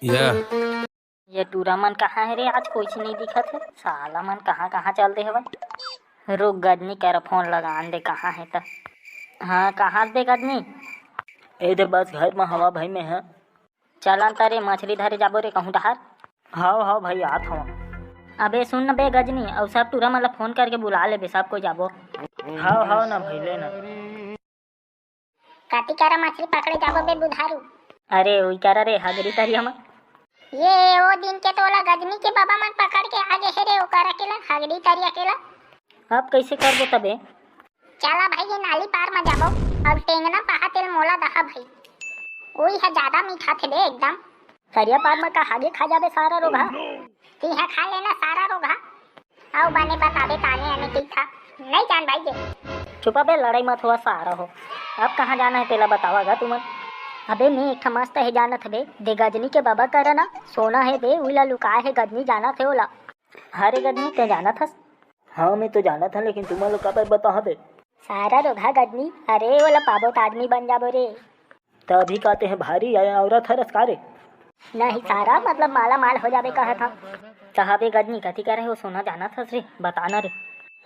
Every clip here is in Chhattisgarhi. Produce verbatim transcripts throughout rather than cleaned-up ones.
ये टूरा मन कहाँ हे रे? आज कोई नहीं दिखत हे। साला मन कहाँ कहाँ चल दे हवय। रुक, गजनी करा फोन लगान दे, कहाँ हे त। हाँ, कहाँ बे गजनी? ए दे, बस घर म हवा भाई में ह। चलन त रे, मछली धरे जाबो रे कहूँ डहार। हाव हाव भाई, आत हव। अबे सुन न बे गजनी, अउ सब टूरा मन ला फोन करके बुला लेबे, सब कोई जाबो। हाव हाव ना भाई, ले ना। काती करा मछली पकड़े जाबो बे बुधारू? अरे उई करा रे, हगरी तरिया म। ये ओ दिन के तोला गजनी के बाबा मन पकड़ के आ गे हे रे, ओकरा के ला, हगरी तरिया के ला। अब कैसे करबो तबे? चला भाई, ये नाली पार म जाबो। अब टेंगना पहा तेल मोला दहा भाई, उई ह ज्यादा मीठा थे बे एकदम। तरिया पार म का हागे खा जाबे सारा रोगहा? तिहा खा लेना सारा रोगहा। अउ बने बताबे ताने आने कइथा। नहीं जान भाई जे। चुपा बे, लड़ाई मत हुआ सारा हो। अब कहाँ जाना हे तेला बतावा गा तुमन। अबे मैं एक ठा मस्त हे जानत हबे, दे गजनी के बाबा करा ना सोना हे बे, उइला लुका हे गजनी जानत हे ओला। हरे गजनी ते जानत हस? हाँ मैं तो जानत हूँ, लेकिन तुमन लोग काबर बताहा बे? सारा रोगहा गजनी, अरे ओला पाबो त आदमी बन जाबो रे। त अभी कहते हैं भारी औरत हरस का रे? नहीं सारा, मतलब माला माल हो जाबे कहत हव। त हबे गजनी, कथी करे हो सोना जानत हस रे, बता ना रे।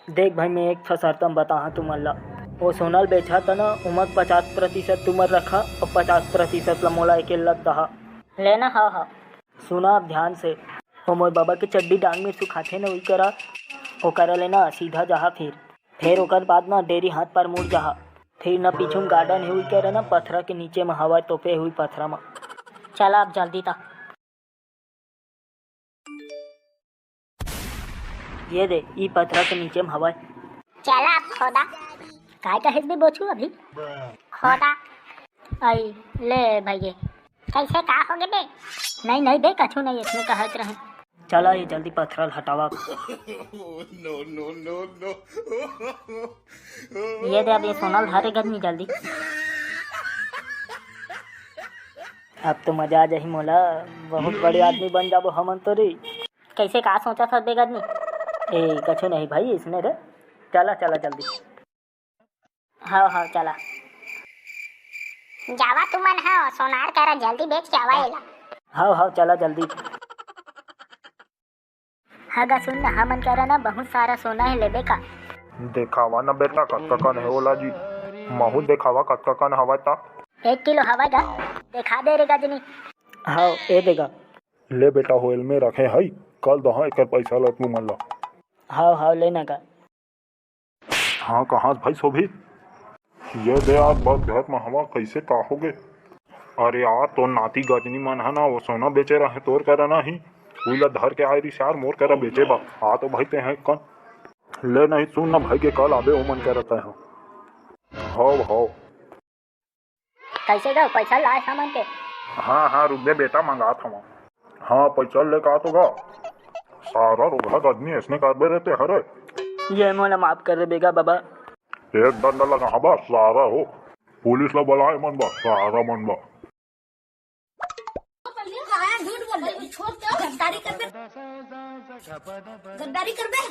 देख भाई, मैं एक ठा शर्त म बताहा तुमन ला, वो सोना ल बेचहा त ना, उमक पचास प्रतिशत तुमन रखा अउ पचास प्रतिशत ला मोला अकेल्ला दहा। लेना हव हव। सुना अब ध्यान से, वो मोर बाबा के चड्डी डांग में सुखाथे न, उई करा, ओकरा ले ना सीधा जाहा फिर। फेर ओकर बाद ना डेरी हाथ पर मुड़ जाहा, फिर ना पीछू म गार्डन हे, उई करा ना पथरा के नीचे म हवा तोपे हुई पथरा म। चला अब जल्दी ता। ये दे, ई पथरा के नीचे म हवय। चला अब खोदा। काय कहेस बे बोचू अभी? खोदा। आई, ले भइये। कैसे का हो गे बे? नहीं, नहीं बे, कछु नहीं, इसने कहत रहे। चला ये जल्दी पथरा ल हटावा। ये दे, अब ये सोना ल धरे गजनी जल्दी। अब तो मजा आ जाही मोला, बहुत बड़े आदमी बन जाबो हमन तो रे। कैसे का सोचत हस बे गजनी? ए, कछु नहीं भाई, इसने रे। चला, चला जल्दी। हव, हव, चला। जावा तुमन ह, सोनार करा जल्दी बेच के आवा एला। हव, हव, चला जल्दी। हाँ गा, सुन ना, हमन करा ना बहुत सारा सोना हे, लेबे का? देखावा ना बेटा, कतका कन हे ओला जी। महू देखावा कतका कन हवय ता। एक किलो हवय गा, देखा दे रे गजनी। हव, ए दे गा। ले बेटा, होयल में रखे हई, कल दहा एकर पैसा ल तुमन ला। हव, हव, ले ना गा। हाँ, कहाँ भाई शोभित? ये दे यार, बस घर म हवा, कैसे का हो गे? अरे यार, तोर नाती गजनी मन ह ना, वो सोना बेचे रहे तोर करा ना ही, उइला धर के आए रिस यार, मोर करा बेचे बा। आ तो भाई ते हैं कन। ले नहीं, सुन ना भाई के कल आबे ओमन करा तै ह। हव, हव। कैसे गा, पैसा लाए हमन के? हाँ, हाँ, रुक दे बेटा, मंगात हवं। हाँ, पैसा लेके आ तो गा। सारा रोगहा आदमी ऐसने काबर रहते हरे। ये मोला माफ कर दे बेगा बाबा। एक डंडा लगा हबा सारा हो। पुलिस ला बुलाए मन बा, सारा मन बा। हाँ, झूठ बोल रहे, छोड़ दो, गद्दारी कर दे। गद्दारी कर दे।